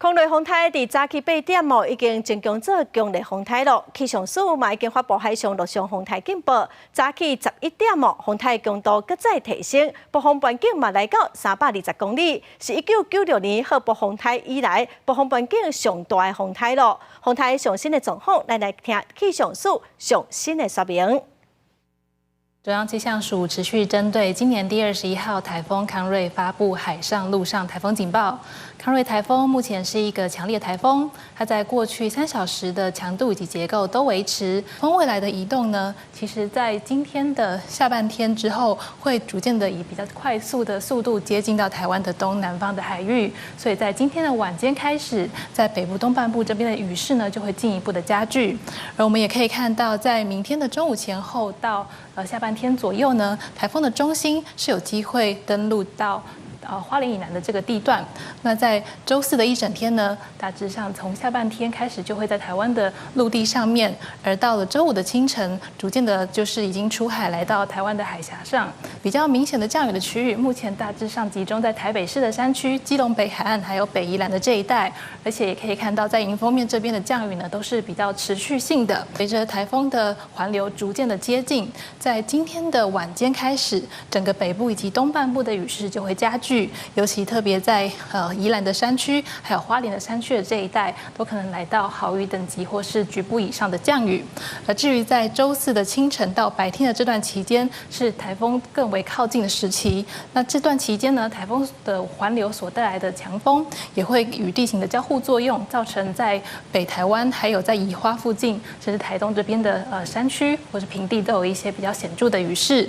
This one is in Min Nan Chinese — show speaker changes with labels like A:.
A: 康瑞風颱佇早起8點哦，已經增強做強烈風颱咯。氣象署嘛已經發布海上陸上風颱警報。早起11點哦，風颱強度閣再提升，暴風半徑嘛來到320公里，是1996年賀波風颱以來暴風半徑上大的風颱咯。風颱上新的狀況，咱來聽氣象署上新的說明。
B: 中央氣象署持續針對今年第21號颱風康瑞發布海上、陸上颱風警報。康瑞颱風目前是一個強烈颱風，它在過去3小時的強度以及結構都維持。風未來的移動呢，其實在今天的下半天之後，會逐漸的以比較快速的速度接近到台灣的東南方的海域。所以在今天的晚間開始，在北部東半部這邊的雨勢呢，就會進一步的加劇。而我們也可以看到，在明天的中午前後到下半天左右呢，颱風的中心是有機會登陸到花蓮以南的這個地段。那在週四的一整天呢，大致上從下半天開始就會在台灣的陸地上面，而到了週五的清晨，逐漸的就是已經出海來到台灣的海峽上。比較明顯的降雨的區域，目前大致上集中在台北市的山區、基隆北海岸還有北宜蘭的這一帶，而且也可以看到在迎風面這邊的降雨呢，都是比較持續性的。隨着颱風的環流逐漸的接近，在今天的晚間開始，整個北部以及東半部的雨勢就會加劇。尤其特別在宜蘭的山區，還有花蓮的山區的這一帶，都可能來到豪雨等級或是局部以上的降雨。而至於在週四的清晨到白天的這段期間，是颱風更為靠近的時期。那這段期間呢，颱風的環流所帶來的強風，也會與地形的交互作用，造成在北台灣還有在宜花附近，甚至台東這邊的山區或是平地，都有一些比較顯著的雨勢。